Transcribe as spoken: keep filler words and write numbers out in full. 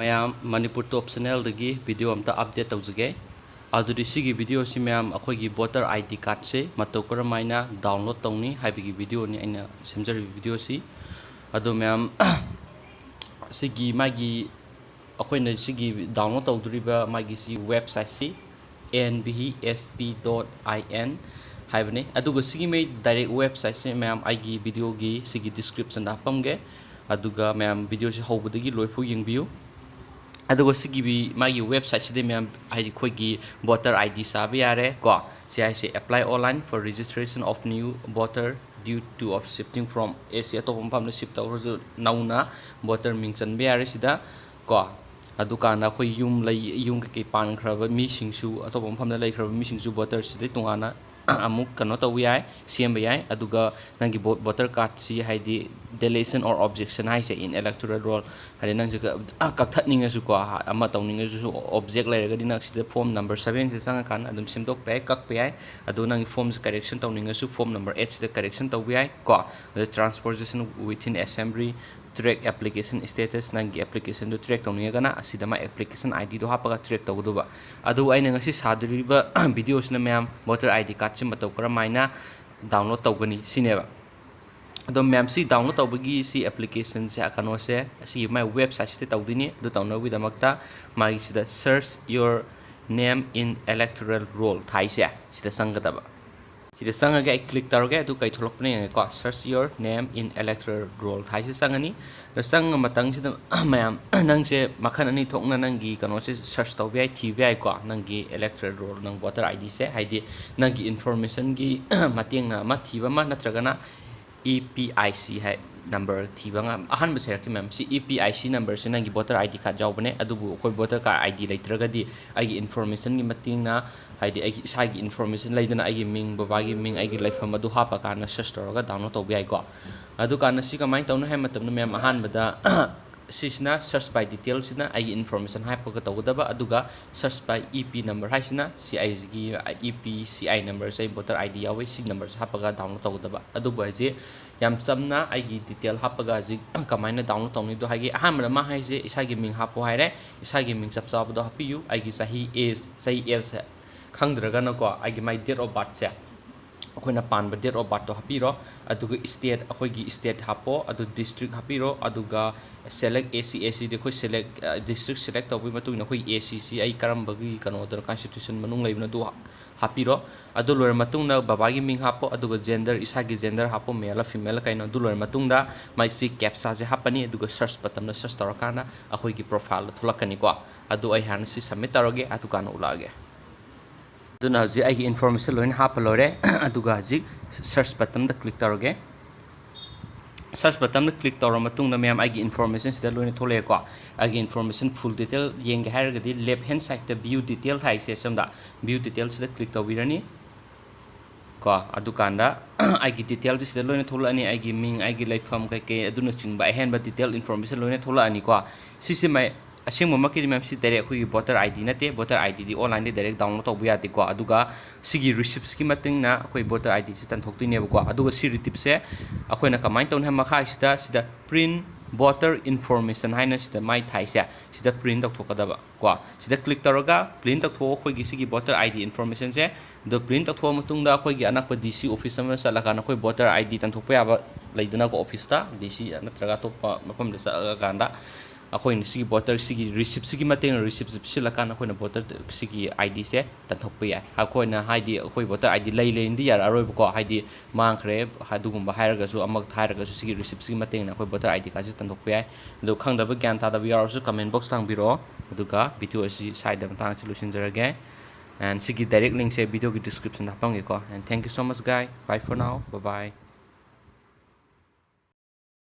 ꯃꯌꯥꯝ, ꯃꯅꯤꯄꯨꯔ ꯇꯣꯞ ꯆꯦꯅꯦꯜꯗꯒꯤ ꯚꯤꯗꯤꯑꯣ ꯑꯝꯇ ꯑꯞꯗꯦꯠ ꯇꯧꯖꯒꯦ꯫ ꯑꯗꯨꯗꯤ ꯁꯤꯒꯤ ꯚꯤꯗꯤꯑꯣꯁꯤ ꯃꯌꯥꯝ ꯑꯩꯈꯣꯏꯒꯤ ꯚꯣꯇꯔ ꯑꯥꯏ ꯗꯤ ꯀꯥꯔꯗꯁꯦ ꯃꯇꯧ ꯀꯔꯝ ꯍꯥꯏꯅ ꯗꯥꯎꯟꯂꯣꯗ ꯇꯧꯅꯤ ꯍꯥꯏꯕꯒꯤ ꯚꯤꯗꯤꯑꯣꯅꯤ ꯑꯩꯅ ꯁꯦꯝꯖꯔꯤꯕ ꯚꯤꯗꯤꯑꯣꯁꯤ꯫ ꯑꯗꯣ ꯃꯌꯥꯝ, ꯁꯤꯒꯤ ꯃꯥꯒꯤ, ꯑꯩꯈꯣꯏꯅ ꯁꯤꯒꯤ ꯗꯥꯎꯟꯂꯣꯗ ꯇꯧꯗꯣꯔꯤꯕ ꯃꯥꯒꯤ ꯁꯤ ꯋꯦꯕꯁꯥꯏꯠꯁꯤ N V S P dot I N ꯍꯥꯏꯕꯅꯤ꯫ ꯑꯗꯨꯒ ꯁꯤꯒꯤ ꯃꯩ ꯗꯥꯏꯔꯦꯛ ꯋꯦꯕꯁꯥꯏꯠꯁꯦ ꯃꯌꯥꯝ ꯑꯩꯒꯤ ꯚꯤꯗꯤꯑꯣꯒꯤ ꯁꯤꯒꯤ ꯗꯤꯁꯀ꯭ꯔꯤꯞꯁꯟꯗ ꯍꯥꯞꯄꯝꯒꯦ꯫ ꯑꯗꯨꯒ ꯃꯌꯥꯝ ꯚꯤꯗꯤꯑꯣꯁꯤ ꯍꯧꯕꯗꯒꯤ ꯂꯣꯏꯐꯥꯎ ꯌꯦꯡꯕꯤꯌꯨ꯫ ꯑꯗꯨꯒ ꯁꯤꯒꯤ ꯃꯥꯒꯤ ꯋꯦꯕꯁꯥꯏꯠꯁꯤꯗ ꯃꯌꯥꯝ, ꯍꯥꯏꯗꯤ ꯑꯩꯈꯣꯏꯒꯤ ꯚꯣꯇꯔ ꯑꯥꯏ ꯗꯤ ꯆꯥꯕ ꯌꯥꯔꯦ ꯀꯣ꯫ ꯁꯤ ꯍꯥꯏꯁꯦ, "Apply online for registration of new voter due to of shifting from", ꯑꯦ ꯁꯤ ꯑꯇꯣꯞꯄ ꯃꯐꯝꯗ ꯁꯤꯞ ꯇꯧꯔꯁꯨ ꯅꯧꯅ ꯚꯣꯇꯔ ꯃꯤꯡ ꯆꯟꯕ ꯌꯥꯔꯦ ꯁꯤꯗ ꯀꯣ꯫ ꯑꯗꯨꯀꯥꯟꯗ ꯑꯩꯈꯣꯏ ꯌꯨꯝ ꯂꯩ, ꯌꯨꯝ ꯀꯩꯀꯩ ꯄꯥꯟꯈ꯭ꯔꯕ ꯃꯤꯁꯤꯡꯁꯨ, ꯑꯇꯣꯞꯄ ꯃꯐꯝꯗ ꯂꯩꯈ꯭ꯔꯕ ꯃꯤꯁꯤꯡꯁꯨ ꯚꯣꯇꯔꯁꯤꯗꯩ ꯇꯣꯉꯥꯟꯅ ꯑꯃꯨꯛ ꯀꯩꯅꯣ ꯇꯧꯕ ꯌꯥꯏ, ꯁꯦꯝꯕ ꯌꯥꯏ꯫ ꯑꯗꯨꯒ ꯅꯪꯒꯤ ꯚꯣ-, ꯚꯣꯇꯔ ꯀꯥꯔꯗꯁꯤ, ꯍꯥꯏꯗꯤ deletion or objection ꯍꯥꯏꯁꯦ in electoral roll, ꯍꯥꯏꯗꯤ ꯅꯪꯁꯦ ꯀ-, ꯑ, ꯀꯛꯊꯠꯅꯤꯡꯉꯁꯨꯀꯣ, ꯑꯃ ꯇꯧꯅꯤꯡꯉꯁꯨ, ꯑꯣꯞꯖꯦꯛ ꯂꯩꯔꯒꯗꯤ ꯅꯪ ꯁꯤꯗ ꯐꯣꯝ ꯅꯝꯕꯔ ꯁꯚꯦꯟꯁꯦ ꯆꯪꯉꯀꯥꯟꯗ ꯑꯗꯨꯝ ꯁꯦꯝꯗꯣꯛꯄ ꯌꯥꯏ, ꯀꯛꯄ ꯌꯥꯏ꯫ ꯑꯗꯣ ꯅꯪꯒꯤ ꯐꯣꯝꯁꯦ ꯀꯔꯦꯛꯁꯟ ꯇꯧꯅꯤꯡꯉꯁꯨ ꯐꯣꯝ ꯅꯝꯕꯔ ꯑꯩꯠꯁꯤꯗ ꯀꯔꯦꯛꯁꯟ ꯇꯧꯕ ꯌꯥꯏ ꯀꯣ꯫ ꯑꯗ transposition within assembly, track application status, ꯅꯪꯒꯤ ꯑꯦꯄ꯭ꯂꯤꯀꯦꯁꯟꯗꯨ ꯇ꯭ꯔꯦꯛ ꯇꯧꯅꯤꯡꯉꯒꯅ ꯑꯁꯤꯗ ꯃꯥꯏ ꯑꯦꯄ꯭ꯂꯤꯀꯦꯁꯟ ꯑꯥꯏ ꯗꯤꯗꯣ ꯍꯥꯞꯄꯒ ꯇ꯭ꯔꯦꯛ ꯇꯧꯒꯗꯧꯕ꯫ ꯑꯗꯨ ꯑꯩꯅ ꯉꯁꯤ ꯁꯥꯗꯣꯔꯤꯕ ꯚꯤꯗꯤꯑꯣꯁꯤꯅ ꯃꯌꯥꯝ ꯚꯣꯇꯔ ꯑꯥꯏ ꯗꯤ ꯀꯥꯔꯗꯁꯤ ꯃꯇꯧ ꯀꯔꯝ ꯍꯥꯏꯅ ꯗꯥꯎꯟꯂꯣꯗ ꯇꯧꯒꯅꯤ ꯁꯤꯅꯦꯕ꯫ ꯑꯗꯣ ꯃꯌꯥꯝ ꯁꯤ ꯗꯥꯎꯟꯂꯣꯗ ꯇꯧꯕꯒꯤ ꯁꯤ ꯑꯦꯄ꯭ꯂꯤꯀꯦꯁꯟꯁꯦ ꯀꯩꯅꯣꯁꯦ ꯑꯁꯤꯒꯤ ꯃꯥꯏ ꯋꯦꯕꯁꯥꯏꯠꯁꯤꯗ ꯇꯧꯗꯣꯏꯅꯤ꯫ ꯑꯗꯨ ꯇꯧꯅꯕꯒꯤꯗꯃꯛꯇ ꯃꯥꯒꯤꯁꯤꯗ "Search your name in electoral roll" ꯊꯥꯏꯁꯦ ꯁꯤꯗ ꯆꯪꯒꯗꯕ꯫ ꯁꯤꯗ ꯆꯪꯉꯒꯦ, ꯑꯩ ꯀ꯭ꯂꯤꯛ ꯇꯧꯔꯒꯦ꯫ ꯑꯗꯨ ꯀꯩ ꯊꯣꯛꯂꯛꯄꯅ ꯌꯦꯡꯉꯦꯀꯣ, "Search your name in electoral roll" ꯊꯥꯏꯁꯦ ꯆꯪꯉꯅꯤ꯫ ꯑꯗꯣ ꯆꯪꯉ ꯃꯇꯝꯁꯤꯗ ꯃꯌꯥꯝ ꯅꯪꯁꯦ ꯃꯈꯜ ꯑꯅꯤ ꯊꯣꯛꯅ ꯅꯪꯒꯤ ꯀꯩꯅꯣꯁꯦ ꯁꯔꯆ ꯇꯧꯕ ꯌꯥꯏ, ꯊꯤꯕ ꯌꯥꯏꯀꯣ꯫ ꯅꯪꯒꯤ electoral roll, ꯅꯪ ꯚꯣꯇꯔ ꯑꯥꯏ ꯗꯤꯁꯦ, ꯍꯥꯏꯗꯤ ꯅꯪꯒꯤ ꯏꯟꯐꯣꯔꯃꯦꯁꯟꯒꯤ ꯃꯇꯦꯡꯅ ꯑꯃ ꯊꯤꯕ ꯑꯃ, ꯅꯠꯇ꯭ꯔꯒꯅ E P I C high number ꯊꯤꯕ ꯑꯃ꯫ ꯑꯍꯥꯟꯕꯁꯦ ꯍꯥꯏꯔꯛꯀꯦ ꯃꯌꯥꯝ, ꯁꯤ ꯏ ꯄꯤ ꯑꯥꯏ ꯁꯤ ꯅꯝꯕꯔꯁꯦ ꯅꯪꯒꯤ ꯚꯣꯇꯔ ꯑꯥꯏ ꯗꯤ ꯀꯥꯔꯗ ꯌꯥꯎꯕꯅꯦ꯫ ꯑꯗꯨꯕꯨ ꯑꯩꯈꯣꯏ ꯚꯣꯇꯔ ꯀꯥꯔꯗ ꯑꯥꯏ ꯗꯤ ꯂꯩꯇ꯭ꯔꯒꯗꯤ ꯑꯩꯒꯤ ꯏꯟꯐꯣꯔꯃꯦꯁꯟꯒꯤ ꯃꯇꯦꯡꯅ, ꯍꯥꯏꯗꯤ ꯑꯩꯒꯤ ꯏꯁꯥꯒꯤ ꯏꯟꯐꯣꯔꯃꯦꯁꯟ ꯂꯩꯗꯅ, ꯑꯩꯒꯤ ꯃꯤꯡ, ꯕꯕꯥꯒꯤ ꯃꯤꯡ, ꯑꯩꯒꯤ ꯂꯩꯐꯝ ꯑꯗꯨ ꯍꯥꯞꯄꯀꯥꯟꯗ ꯁꯔꯆ ꯇꯧꯔꯒ ꯗꯥꯎꯟꯂꯣꯗ ꯇꯧꯕ ꯌꯥꯏꯀꯣ꯫ ꯑꯗꯨꯀꯥꯟꯗ ꯁꯤ ꯀꯃꯥꯏꯅ ꯇꯧꯅꯤ ꯍꯥꯏꯕ ꯃꯇꯝꯗ ꯃꯌꯥꯝ, ꯑꯍꯥꯟꯕꯗ ꯁꯤꯁꯤꯅ search by detail ꯁꯤꯅ ꯑꯩꯒꯤ information ꯍꯥꯞꯄꯒ ꯇꯧꯒꯗꯕ, ꯑꯗꯨꯒ search by E P number ꯍꯥꯏꯁꯤꯅ ꯁꯤ ꯑꯩꯒꯤ E P C I number ꯁꯦ, ꯑꯩ voter I D ꯌꯥꯎꯋꯤ, ꯁꯤ number ꯁꯦ ꯍꯥꯞꯄꯒ download ꯇꯧꯒꯗꯕ꯫ ꯑꯗꯨꯕꯨ ꯍꯧꯖꯤꯛ ꯌꯥꯝ ꯆꯝꯅ ꯑꯩꯒꯤ detail ꯍꯥꯞꯄꯒ ꯍꯧꯖꯤꯛ ꯀꯃꯥꯏꯅ download ꯇꯧꯅꯤꯗꯣ ꯍꯥꯏꯒꯦ꯫ ꯑꯍꯥꯟꯕꯗ ꯃꯥ ꯍꯥꯏꯁꯦ ꯏꯁꯥꯒꯤ ꯃꯤꯡ ꯍꯥꯞꯄꯣ ꯍꯥꯏꯔꯦ, ꯏꯁꯥꯒꯤ ꯃꯤꯡ ꯆꯞ ꯆꯥꯕꯗꯣ ꯍꯥꯞꯄꯤꯌꯨ, ꯑꯩꯒꯤ ꯆꯍꯤ, age, ꯆꯍꯤ, age ꯁꯦ ꯈꯪꯗ꯭ꯔꯒꯅꯀꯣ, ꯑꯩꯒꯤ ꯃꯥꯏ date of birth ꯁꯦ, ꯑꯩꯈꯣꯏꯅ ꯄꯥꯟꯕ date of birth ꯇꯣ ꯍꯥꯞꯄꯤꯔꯣ, ꯑꯗꯨꯒ state, ꯑꯩꯈꯣꯏꯒꯤ state ꯍꯥꯞꯄꯣ, ꯑꯗꯨ district ꯍꯥꯞꯄꯤꯔꯣ, ꯑꯗꯨꯒ select A C, A C ꯗꯤ ꯑꯩꯈꯣꯏ select, ꯑ, district select ꯇꯧꯕꯒꯤ ꯃꯇꯨꯡ ꯏꯟꯅ ꯑꯩꯈꯣꯏ A C ꯁꯤ ꯑꯩ ꯀꯔꯝꯕꯒꯤ ꯀꯩꯅꯣꯗꯅꯣ, constitution ꯃꯅꯨꯡ ꯂꯩꯕꯅꯣ ꯑꯗꯨ ꯍꯥꯞꯄꯤꯔꯣ꯫ ꯑꯗꯨ ꯂꯣꯏꯔ ꯃꯇꯨꯡꯗ ꯕꯕꯥꯒꯤ ꯃꯤꯡ ꯍꯥꯞꯄꯣ, ꯑꯗꯨꯒ gender, ꯏꯁꯥꯒꯤ gender ꯍꯥꯞꯄꯣ, male ꯂ female ꯂ ꯀꯩꯅꯣ꯫ ꯑꯗꯨ ꯂꯣꯏꯔ ꯃꯇꯨꯡꯗ ꯃꯥꯏ ꯁꯤ captcha ꯁꯦ ꯍꯥꯞꯄꯅꯤ, ꯑꯗꯨꯒ search button ꯗ search ꯇꯧꯔꯀꯥꯟꯗ ꯑꯩꯈꯣꯏꯒꯤ profile ꯗꯣ ꯊꯣꯛꯂꯛꯀꯅꯤꯀꯣ꯫ ꯑꯗꯨ ꯑꯩ ꯍꯥꯟꯅ ꯁꯤ submit ꯇꯧꯔꯒꯦ, ꯑꯗꯨꯀꯥꯟꯗ ꯎꯠꯂꯛꯑꯒꯦ꯫ ꯑꯗꯨꯅ ꯍꯧꯖꯤꯛ ꯑꯩꯒꯤ information ꯂꯣꯏꯅ ꯍꯥꯞꯄ ꯂꯣꯏꯔꯦ꯫ ꯑꯗꯨꯒ ꯍꯧꯖꯤꯛ search button ꯗ click ꯇꯧꯔꯒꯦ꯫ Search button ꯗ click ꯇꯧꯔ ꯃꯇꯨꯡꯗ ꯃꯌꯥꯝ ꯑꯩꯒꯤ information ꯁꯤꯗ ꯂꯣꯏꯅ ꯊꯣꯛꯂꯛꯑꯦꯀꯣ꯫ ꯑꯩꯒꯤ information full detail ꯌꯦꯡꯒꯦ ꯍꯥꯏꯔꯒꯗꯤ left hand side ꯇ view detail ꯍꯥꯏꯁꯦ, ꯁꯣꯝꯗ view detail ꯁꯤꯗ click ꯇꯧꯕꯤꯔꯅꯤ꯫ ꯀꯣ, ꯑꯗꯨꯀꯥꯟꯗ ꯑꯩꯒꯤ detail ꯁꯤ ꯁꯤꯗ ꯂꯣꯏꯅ ꯊꯣꯛꯂꯛꯑꯅꯤ, ꯑꯩꯒꯤ ꯃꯤꯡ, ꯑꯩꯒꯤ ꯂꯩꯐꯝ ꯀꯩꯀꯩ ꯑꯗꯨꯅꯆꯤꯡꯕ ꯑꯍꯦꯟꯕ detail information ꯂꯣꯏꯅ ꯊꯣꯛꯂꯛꯑꯅꯤꯀꯣ꯫ ꯁꯤꯁꯦ ꯃꯥꯏ-, ꯑꯁꯦꯡꯕꯃꯛꯀꯤꯗꯤ ꯃꯌꯥꯝ ꯁꯤ direct ꯑꯩꯈꯣꯏꯒꯤ voter I D ꯅꯠꯇꯦ, voter I D D online the direct download ꯇꯧꯕ ꯌꯥꯗꯦꯀꯣ꯫ ꯑꯗꯨꯒ ꯁꯤꯒꯤ receipt ꯀꯤ ꯃꯇꯨꯡ ꯏꯟꯅ ꯑꯩꯈꯣꯏ voter I D ꯁꯤ ꯇꯥꯟꯊꯣꯛꯇꯣꯏꯅꯦꯕꯀꯣ꯫ ꯑꯗꯨꯒ ꯁꯤ receipt ꯁꯦ ꯑꯩꯈꯣꯏꯅ ꯀꯃꯥꯏꯅ ꯇꯧꯅꯤ ꯍꯥꯏ ꯃꯈꯥꯁꯤꯗ, ꯁꯤꯗ print voter information ꯍꯥꯏꯅ ꯁꯤꯗ ꯃꯥꯏ ꯊꯥꯏꯁꯦ, ꯁꯤꯗ print ꯇꯧꯊꯣꯛꯀꯗꯕ ꯀꯣ꯫ ꯁꯤꯗ click ꯇꯧꯔꯒ print ꯇꯧꯊꯣꯛꯑꯣ ꯑꯩꯈꯣꯏꯒꯤ ꯁꯤꯒꯤ voter I D information ꯁꯦ꯫ ꯑꯗꯣ print ꯇꯧꯊꯣꯛꯑ ꯃꯇꯨꯡꯗ ꯑꯩꯈꯣꯏꯒꯤ ꯑꯅꯛꯄ D C office ꯑꯃ ꯆꯠꯂꯀꯥꯟꯗ ꯑꯩꯈꯣꯏ voter I D ꯇꯥꯟꯊꯣꯛꯄ ꯌꯥꯕ ꯂꯩꯗꯅꯀꯣ, office ꯇ, D C ꯅꯠꯇ꯭ꯔꯒ ꯑꯇꯣꯞꯄ ꯃꯐꯝꯗ ꯆꯠꯂꯀꯥꯟꯗ ꯑꯩꯈꯣꯏꯅ ꯁꯤꯒꯤ voter ꯁꯤꯒꯤ receipt ꯁꯤꯒꯤ ꯃꯇꯦꯡꯅ receipt ꯁꯤ ꯄꯤꯁꯤꯜꯂꯀꯥꯟꯗ ꯑꯩꯈꯣꯏꯅ voter ꯁꯤꯒꯤ I D ꯁꯦ ꯇꯥꯟꯊꯣꯛꯄ ꯌꯥꯏ꯫ ꯑꯩꯈꯣꯏꯅ ꯍꯥꯏꯗꯤ ꯑꯩꯈꯣꯏ voter I D ꯂꯩ ꯂꯩꯅꯗꯤ ꯌꯥꯔꯛꯑꯔꯣꯏꯕꯀꯣ, ꯍꯥꯏꯗꯤ ꯃꯥꯡꯈ꯭ꯔꯦ ꯑꯗꯨꯒꯨꯝꯕ ꯍꯥꯏꯔꯒꯁꯨ, ꯑꯃ ꯍꯥꯏꯔꯒꯁꯨ ꯁꯤꯒꯤ receipt ꯁꯤꯒꯤ ꯃꯇꯦꯡꯅ ꯑꯩꯈꯣꯏ voter I D card ꯁꯦ ꯇꯥꯟꯊꯣꯛꯄ ꯌꯥꯏ꯫ ꯑꯗꯣ ꯈꯪꯗꯕ ꯒ꯭ꯌꯥꯟ ꯇꯥꯗꯕ ꯌꯥꯎꯔꯁꯨ comment box ꯇ ꯍꯪꯕꯤꯔꯛꯑꯣ꯫ ꯑꯗꯨꯒ video ꯑꯁꯤ ꯁ꯭ꯋꯥꯏꯗ ꯃꯇꯥꯡ ꯑꯁꯤ ꯂꯣꯏꯁꯤꯟꯖꯔꯒꯦ꯫ And ꯁꯤꯒꯤ direct link ꯁꯦ video ꯒꯤ description the ꯍꯥꯞꯄꯝꯒꯦꯀꯣ꯫ And thank you so much, guy. Bye for now. Bye bye.